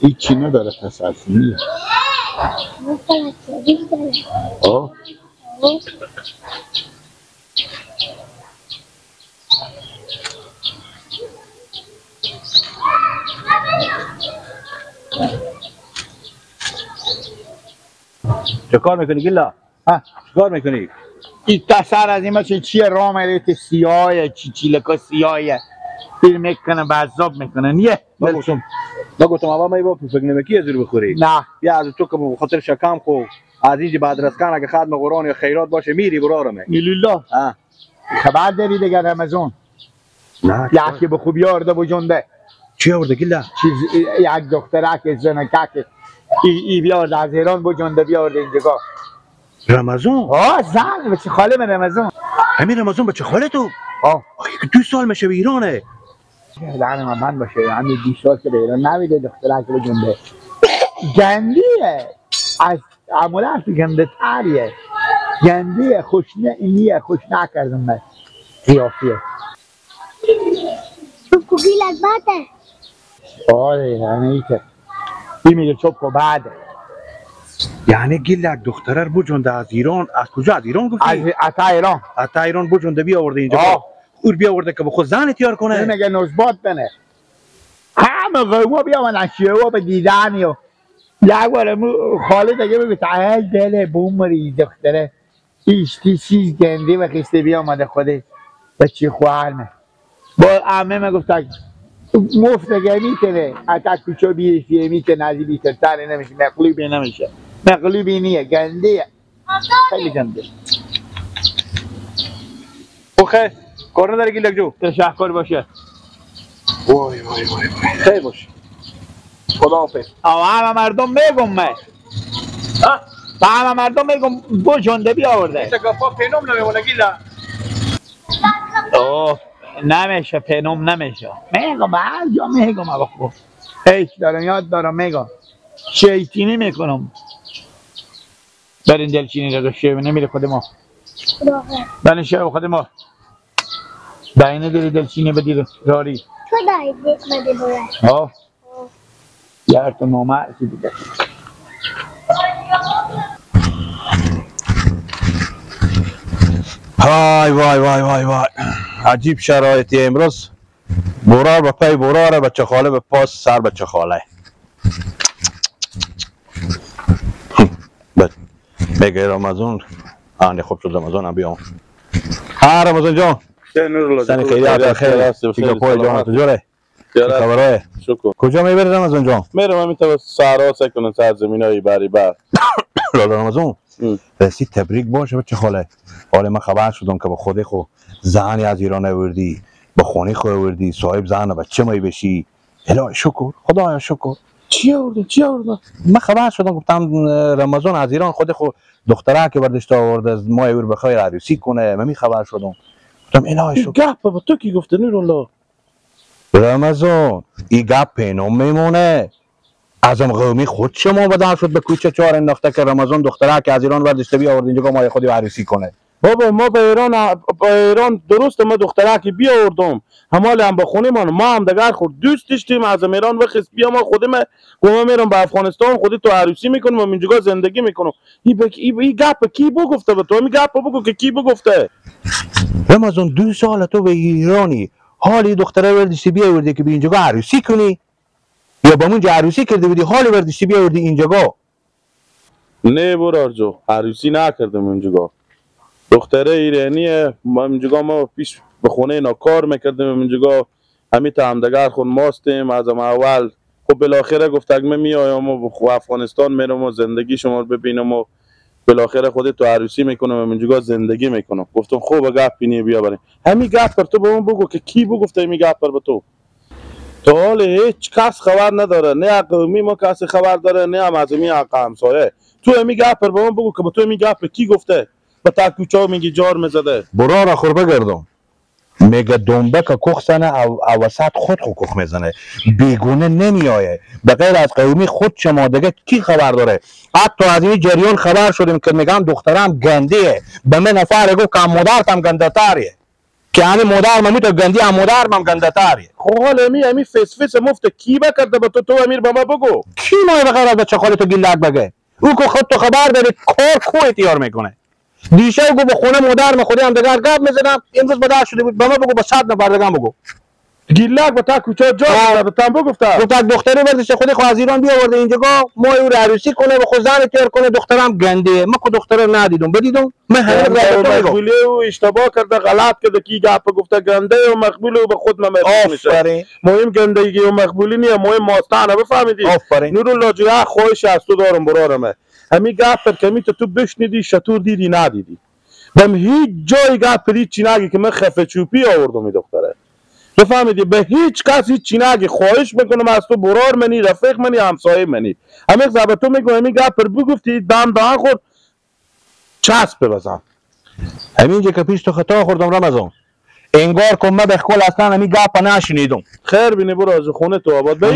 هیچی نداره پس از این. آه چه کار میکنی گیلا؟ ها چه کار میکنی؟ این تسر از این چه چیه رام ریت سیاهه چی چیلکا سیاهه پیر میکنه بعذاب میکنه نیه. نگفتم اول می با پفک نمکی از رو بخوری. نه یا از تو که به خاطر شکم خو از اینجا بعد رسکان اگه خدم قرآن یا خیرات باشه میری برارمه. لیلا خبر داری دیگه رمضان؟ نه یکی به خوبی آورده بجنده. چی آورده گیلا؟ چیز یک دخترک زنکک ای بیارده از ایران بجنده بیارده اینجا. رمضان؟ آه زن بچه خاله من رمضان. همین رمضان بچه خاله تو؟ آه 2 سال میشه به ایرانه. لعن من بند باشه همین 2 سال که به ایران نمیده دخترک بجنده. گندیه از عمولت گنده تریه. گندیه خوش نه خوش نکردم من قیافیه. چوب گیلک بعده. آره یعنی ای که این میگه چوب کو بعده. یعنی گیلک دختره رو بجنده از ایران. از کجا؟ از ایران گفتی؟ از ایران. از ایران بجنده بیاورده اینجا. اور بیاورده که به خود زن تیار کنه. میگه نزبات بنه. همه قوما بیامدن شیعه به دیدن و یک بار خاله دیگه بگو تعال دل بومری دختره ایشتی چیز گنده و خسته بیامده خوده بچه خواهرمه. با عمه من گفت مفت دیگه میتونه حتی کوچه بیرفیه میتونه نزی بیتر نمیشه مقلوبی نمیشه مقلوبی نیه گنده خیلی گنده. اوکی کار نداری گیلک جو؟ تشکر باشه. وای وای وای خیر باشه. خداحافظ. همه مردم میگم من همه مردم میگم بجنده بیاورده. این گپا پینوم نمیمونه گیلا. اوه نمیشه پینوم نمیشه. میگم هر جا میگم آقا هیچ دارم یاد دارم میگم شیطینی میکنم. برین دلچینی رو شیوه نمیره خود ما. برین شیوه خود ما. داینه دلی دلچینی بدی راری. تو دایی بده برای. آه یار تو نامرد دیگه. های وای وای وای وای عجیب شرایطی امروز. برار به پای براره بچه خاله به پاس سر بچه خاله. بد میگه رمضان آنی خوب شد رمضان هم بیام. ها رمضان جان سنی خیلی خیر چیکار پای جان تو جوره خبره؟ شکر. کجا میبری رمضان جان؟ میرم همین تا صحرا سکنم سرزمینای بری بر. لالا رمضان رسید تبریک باشه بچه خاله. حالا من خبر شدم که با خود خو زنی از ایران آوردی، با خونه خو آوردی، صاحب زن بچه مای بشی. الهی شکر، خدایا شکر. چی آوردی؟ چی آوردی؟ من خبر شدم گفتم رمضان از ایران خود خو دختره که برداشت آورده از ما اور بخیر عروسی کنه. من می خبر شدم. گفتم الهی شکر. گپ با تو کی گفته نورالله؟ رمضان این گپ پینم میمونه. ازم قومی خود شما بدل شد به کوچه چهار انداخته که رمضان دختره که از ایران برداشته بیاورد اینجا ما خودی عروسی کنه. بابا ما به ایران درست ما دختره که بیاوردم همال هم با خونه ما هم دگر خود دوست داشتیم از ایران وخس بیا ما خودم گم میرم به افغانستان خودی تو عروسی میکنم و اینجا زندگی میکنم. این گپ کی بگفته به تو؟ می گپ بگو که کی بگفته؟ رمضان 2 سال تو به ایرانی حالی دختره برداشتی بیاوردی که به اینجا عروسی کنی یا با اونجا عروسی کرده بودی حالی برداشتی بیاوردی اینجا؟ نه برار جو عروسی نکردم اینجا. دختره ایرانیه ما اینجا ما پیش به خونه اینا کار میکردیم اینجا همین تا همدگر خون ماستیم از اول. خب بالاخره گفت اگه من میایم و افغانستان میرم و زندگی شما رو ببینم و بالاخره خودت تو عروسی میکنم اینجا زندگی میکنم. گفتم خوب گپ اینی بیا بریم. همین گپ پر تو به اون بگو که کی بگفته همین گپ پر به تو؟ تا حال هیچ کس خبر نداره، نه قومی ما کسی خبر داره نه هم از می همسایه. تو همین گپ پر به اون بگو که به تو همین گپ کی گفته؟ به تا کوچه میگی جار میزده. برا را خور بگردم. میگه دنبه که کخ زنه او وسط خود خو کخ میزنه بیگونه نمیایه. به غیر از قومی خود شما دیگه کی خبر داره؟ حتی از این جریان خبر شدیم که میگم دخترم گندیه. به من نفر گفت که مادرتم گنده تریه. که همه مادر من تو گندی هم مادر من گنده تریه. خب حالا امی فس فس مفت کی بکرده به تو تو امیر به ما بگو. کی ما بغیر از بچه خاله تو گیلک بگه؟ او که خود تو خبر داری کار کو اختیار میکنه. دیشب گو به خونه مادر من خودی هم دگر گپ میزدم، امروز بدر شده بود به ما بگو با 100 نفر دیگه بگو. گیلک به تا کوچه جا به تام بگفتم. گفت دختری بردش خودی خو از ایران بیاورده اینجا ما او رو عروسی کنه و خود زن تیار کنه. دخترم گنده ما کو دختره ندیدم بدیدم من همه مقبولی او اشتباه کرده غلط کرده کی گپ گفته گنده و مقبول او به خود من میشه. مهم گندگی و مقبولی نیه، مهم ماستانه بفهمیدی. نورالله جون خواهش از تو دارم برارمه، همین گپ پر کمی تو بشنیدی شطور دیدی ندیدی بم هیچ جای گپ پرید چی نگی که من خفه چوپی آوردم این دختره. بفهمیدی به هیچ کس هیچ چی نگی. خواهش میکنم از تو برار منی، رفیق منی، همسایه منی. همین زبر تو میگم همین گپ پر بگفتی دم دهن خورد چسب بزن. همینجا که پیش تو خطا خوردم رمضان، انگار که من به کل اصلا همین گپ نشنیدم. خیر بینی برو از خونه تو آباد به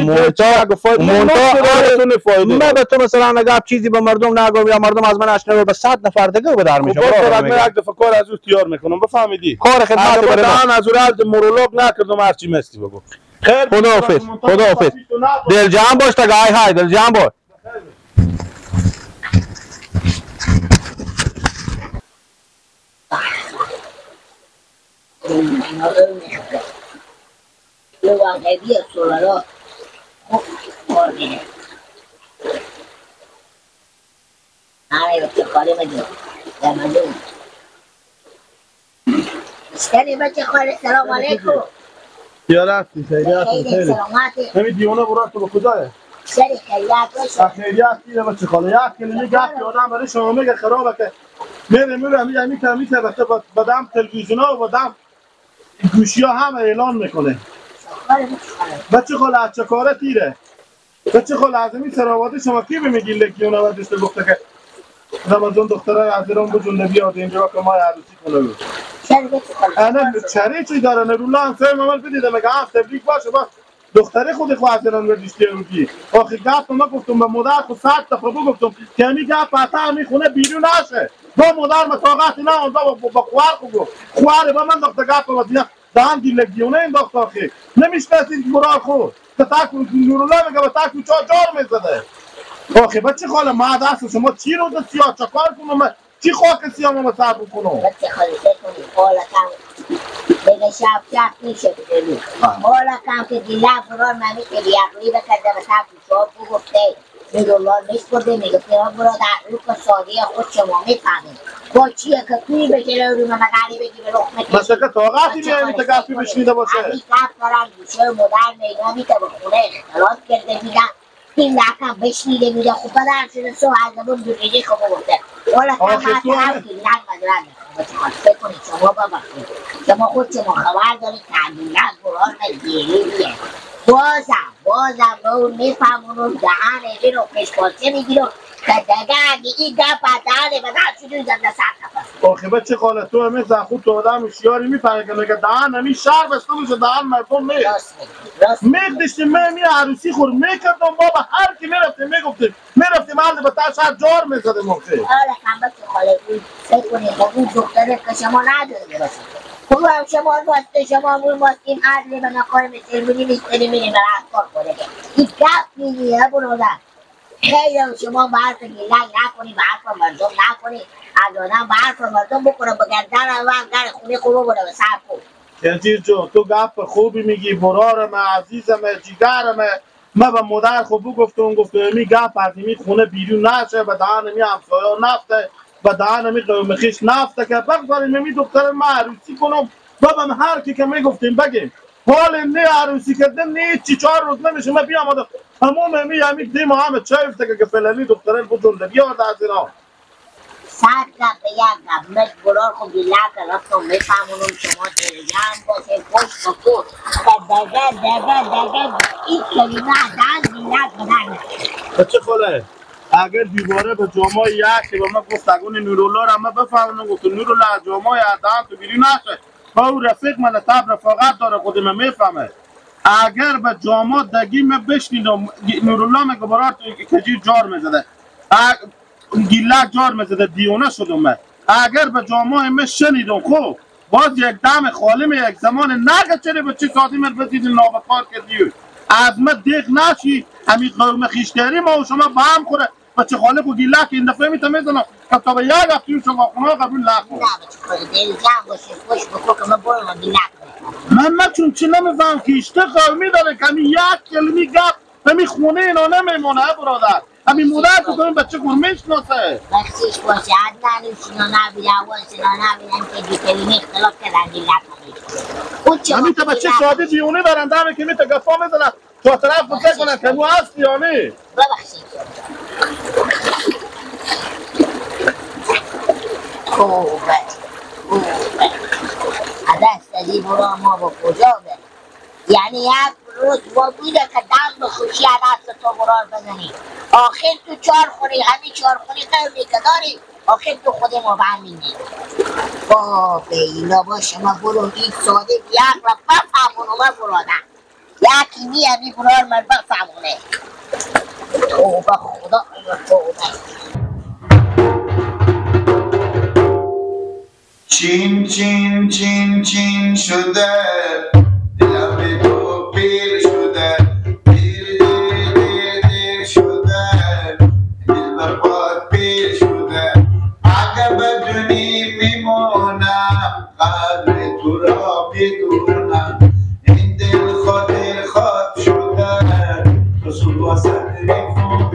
من به تو مثلا گپ چیزی به مردم نگم یا مردم از من نشنوه به 100 نفر دیگه به در میشه. خب من یک دفعه کار از او تیار میکنم بفهمیدی. کار خدمت برای من از او رد مورولوگ نکردم هرچی مستی بگو. خیر خداحافظ خداحافظ. دل جمع باش تا گای های دل جمع باش. سلام علیکم. یا رفتی خیلی سلامتی. همین دیوانه برات تو به کجاه؟ سری خیریت باشه. خیریت دیده بچه خاله یک کلمه گپ آدم برای شما میگه خرابه که میره میره میگه میگه بدم تلویزیون ها و بدم گوشی ها هم اعلان میکنه. بچه خاله از چه کاره تیره؟ بچه خاله از این سراواده شما کی میگی لکی اون اول گفته که رمضان دختره از ایران بجونده بیاد اینجا که ما عروسی کنه. انا چره چی داره نورالله هم سه عمل بدیده مگه هم تبریک باشه باش دختره خود خو از ایران برداشتی روی. آخه گپ ما گفتم به مادر خود 100 دفعه گفتم که همین گپ حتی همین خونه بیرون نشه. با مادر ما طاقت نه اونجا با خوار خو گفت خوار با من دختر گپ با دیگه دهان دیلگیونه انداخت. آخه نمیشناسید مرار خود که تاک نورالله میگه با تاک چهار جار میزده. آخه بچه خاله ما دست شما چی رو دست سیاه چکار کنم چی خاک سیاه ما سر بکنم؟ بچه خاله فکر کنی حالا کم بگه شب شب میشه بگه حالا کم که دیلک برار ممی که بیعقلی بکرده به تاک شما بگفته نورالله میسپرده میگفته ها برادر رو که ساده خود شما میفهمید با چیه که توی بشه رو مگری بگی به رخ میکشی مثلا که طاقتی میایی تا گپی بشنیده باشه. همین گپ دارن گوشه مدرن اینا میته به خونه اختلاط کرده میدن این لکم بشنیده میده. خب پدر شده سو از زبون دوریجه خب گفته حالا کم هست هم گیلک مدرن میخوام. فکر کنید شما ببخشید شما خود شما خبر دارید که گیلک بران گیریه. بازم به اون میفهمونم دهن این رو پشپاچه میگیرم که دیگه اگه این گپ دهن بدن شده زنده سر نفس. آخه بچه خاله تو همه خود تو آدم شیاری میپره که میگه دهن همی شهر بسته میشه دهن مردم نیست. میگدشتیم می عروسی خور میکردم بابا هر کی میرفتیم میگفتیم میرفتیم حال به تا شهر جار میزدیم. آخه آره کم بچه خاله اون فکر کنید خب اون دختره که شما نداره باشه خب هم شما واسطه شما مون واسطیم عدل به نقای مسلمونی میستنیم میریم برای کار کنه این گپ میگیه برادر. خیلی شما به حرف گیلک نکنی به حرف مردم نکنی از آدم به حرف مردم بکنه بگردن اول در خونه خوب بکنه به سر خوب. کنجیر جون تو گپ خوبی میگی برارم عزیزم جیگرم. من به مادر خوب گفتم گفت می گپ از می خونه بیرون نشه به دهن می همسایه نفته به دهن می قوم خویش نفته که بگذاریم می دختر ما عروسی کنم. بابا هر کی که میگفتیم بگیم حال نه عروسی کردن نه چی 4 روز نمیشه من بیام تمام همی دیم همه چای افته که فلانی دختره بجونده بیاد از اینا. 100 گپ به یک گپ من برار خب گیلک رفتم میفهمونم شما دلجم باشه خوش بکن که دگه دگه دگه این کلمه دن گیلک بدن. بچه خاله اگر دیواره به جامعه یک به من گفت اگه نورالله را من بفهمونم گفت نورالله از جامعه دهن تو بیرون نشه با او رفیق من تب رفاقت داره خود من میفهمه. اگر به جامعه دگی من بشنیدم نورالله میگه برات کجی جار میزده گیلک جار میزده دیونه شدم من. اگر به جامعه من شنیدم خب باز یک دم خالم یک زمان نگه چرا به چه ساعتی من رسیدی نابکار کردی از ما دیق نشی همین قوم خیشتری ما و شما با هم خوره بچه خاله خو گیلک این دفعه میته میزنم که تا به یک هفته شما خونه قبول نکن. نه بچه خاله دل جمع باشه خوش بکن که من برم گیلک. من چون چی نمیفهم خیشته قومی داره که همین یک کلمی گپ همین خونه اینا نمیمونه برادر. همین مادر تو کنیم بچه خور میشناسه. بخشش باشه عدنان شنا نبیده اول شنا نبیدن که دو کلمه اختلاف کردن گیلک. همین تا بچه ساده دیونه برنده همه که میته گپا میزنه تو طرف بسه کنن که مو هست یا نه. ببخشید. توبه توبه دست از این برا ما با کجا بره؟ یعنی یک روز با بوده که دم به خوشی دست تو برار بزنی آخر تو چار خوری همین چار خوری قومی که داری آخر تو خود ما به هم میگی بابا اینا باشه ما برو این ساده یک را بفهمونو من برادم یکی می همی برار من بفهمونه توبه خدا توبه. چین چین چین چین شده دلم به تو پیر شده دیر دیر دیر دیر شده دل برباد پیر شده اگه بدونی میمونم قدر تو را میدونم این دل خاطر خواب شده رسول واسه میخونم.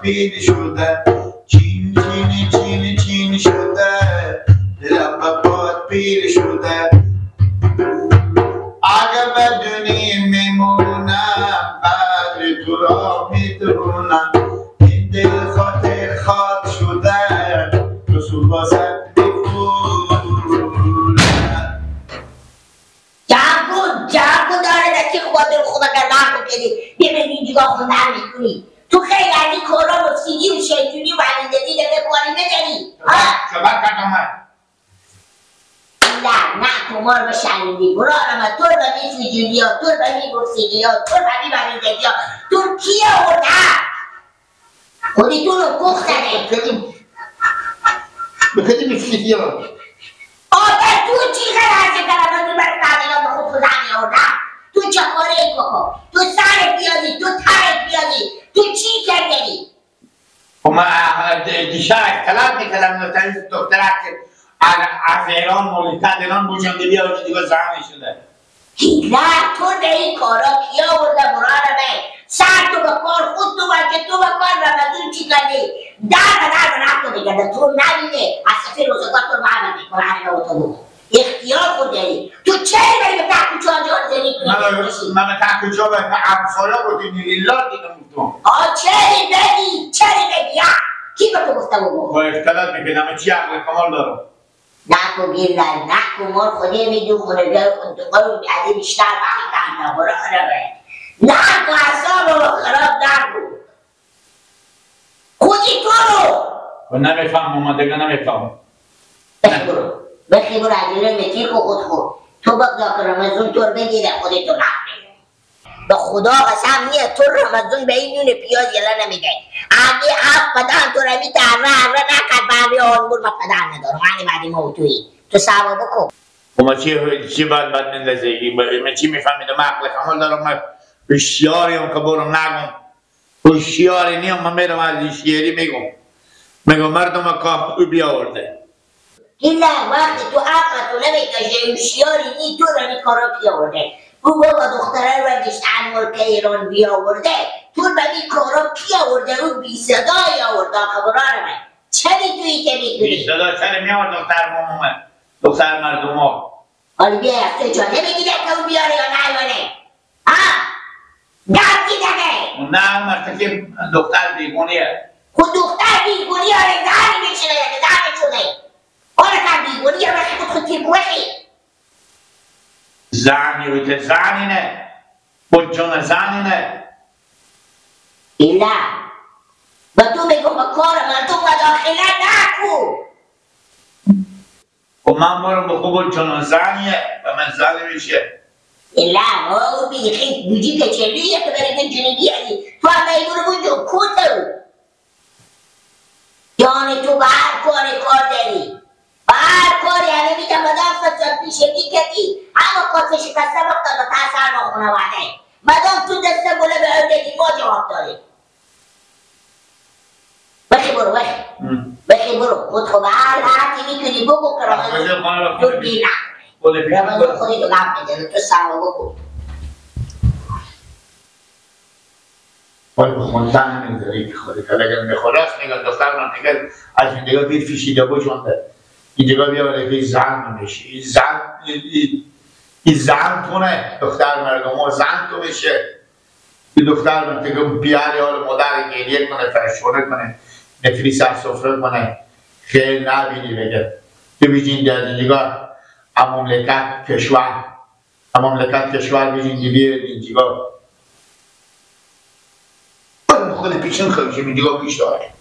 پیر شده چین چین چین چین شده دلم به پاد پیر شده اگه بدونی میمونم قدر تو را میدونم این دل خاطر خواب شده رسول واسه میخونم. جمع کن داره دستی خوبا دل خوبا گردن کردی ببین اینجا خوندن میکنی تو خیلی از این کارا مفسدی و شیطونی و علیدگی دیگه کاری نداری. صحبت کردم من. نه نه تو ما رو بشنیدی برارم تو رو به می فجوری ها تو رو به می مفسدی ها تو رو به می علیدگی ها تو کی آورده؟ خودی تو رو کختنه به خیلی مفسدی ها آده تو چی خیلی کردم من بر تعمیرات به خود خودم آوردم تو چه کاره بکن تو سر پیازی تو تر پیازی تو چی کردی؟ خب من دیشب اختلاط میکردم دختره که از ایران مملکت ایران بوجنده بیا و دیگه زهمی شده. نه تو به این کارا کیا آورده برارمه سر تو به کار خود تو بچه تو به کار رمضون چی کردی؟ در به در به رفت تو میگرده تو نبینه از سفیر روزگار تو رو همه میکنه همه تو بگو اختیار خود داری تو چه بری به تک کوچه آنجا زنی کنی؟ من به تک کوچه به همسایه بودیم ایلا دیدم گفتم آه چه بگی چه بگی کی به تو گفته بگو؟ با اختلاط میکردم چی عقل کمال دارم نکو گیرن نکو مار خودی میدو خونه جای خود از این بیشتر وقت نکنه نکو اعصاب رو خراب نکو خودی تو رو و نمیفهمم من دیگه نمیفهمم. بخی برو عجله متیر کو خود خور تو بگذار که رمضون تو رو بگیره خودت تو نکنه به خدا قسم نیه تو رمضون به این نون پیاز یلا نمیده اگه هفت پدن تو رمی تره هره نکرد برمی آن بور من پدن ندارم من بعدی ما تویی تو سوا بکن. خب من چی باید بد مندازه من چی میفهمیدم من عقل کمال دارم من هوشیاریم که برم نگم هوشیاری نیم من میرم از هوشیاری میگم مردم که او بیاورده. گیله وقتی تو عقل تو نمیکشه هوشیاری نی تو رمی کارا بیاورده او بابا دختره رو برداشت ملک ایران بیاورده تو به این کارا کی آورده او بی صدای آورده آخه برار من چه تویی که میتونی؟ بی صدا چرا می آورد دختر مامومه دختر مردم ها حالا بیا تو جا نمیگیره که او بیاره یا نیاره ها؟ گفتی دیگه نه مرد که دختر بیگونیه خود دختر بیگونی آره زنی میشنه که زنی شده آره که بیگونیه وقتی خود خود تیرکوهی زنی و زنی نه بود جان زنی نه ایلا و تو میگم با کار من تو مداخله نکن خب من برم به خوب جان زنیه و من زنی میشه لا او بیخی بوجی که چلیه که برای من جنوبی هستی تو هم برو بونجو کتو جان تو به هر کاری کار داری به هر کاری همه میتونم مدام فساد پیشگی کردی همه کاسه شکسته وقتا به تاثر ما خانواده مدام تو دست گله به اردگی ما جواب داری بخی برو بخی بخی برو خود خب هر راحتی میتونی بگو که رمضان دور بی نکنه رمضان خودی تو گپ میزنه تو سر بکن باید خوندن نمیذاری که خودی که اگر میخوراست نگاه دختر من نگاه از این نگاه بیر فیشیده بجونده این نگاه بیاره که زن میشه این زن این زن تونه دختر مردم زن تو میشه این دختر من که بیاره حال مادر گریه کنه فرشونه کنه نفری سر سفره کنه خیلی نبینی بگه تو بیجین در نگاه مملکت کشور مملکت کشور بیجین بیاره این نگاه خود پیشون خواهی می دیگه پیش داره.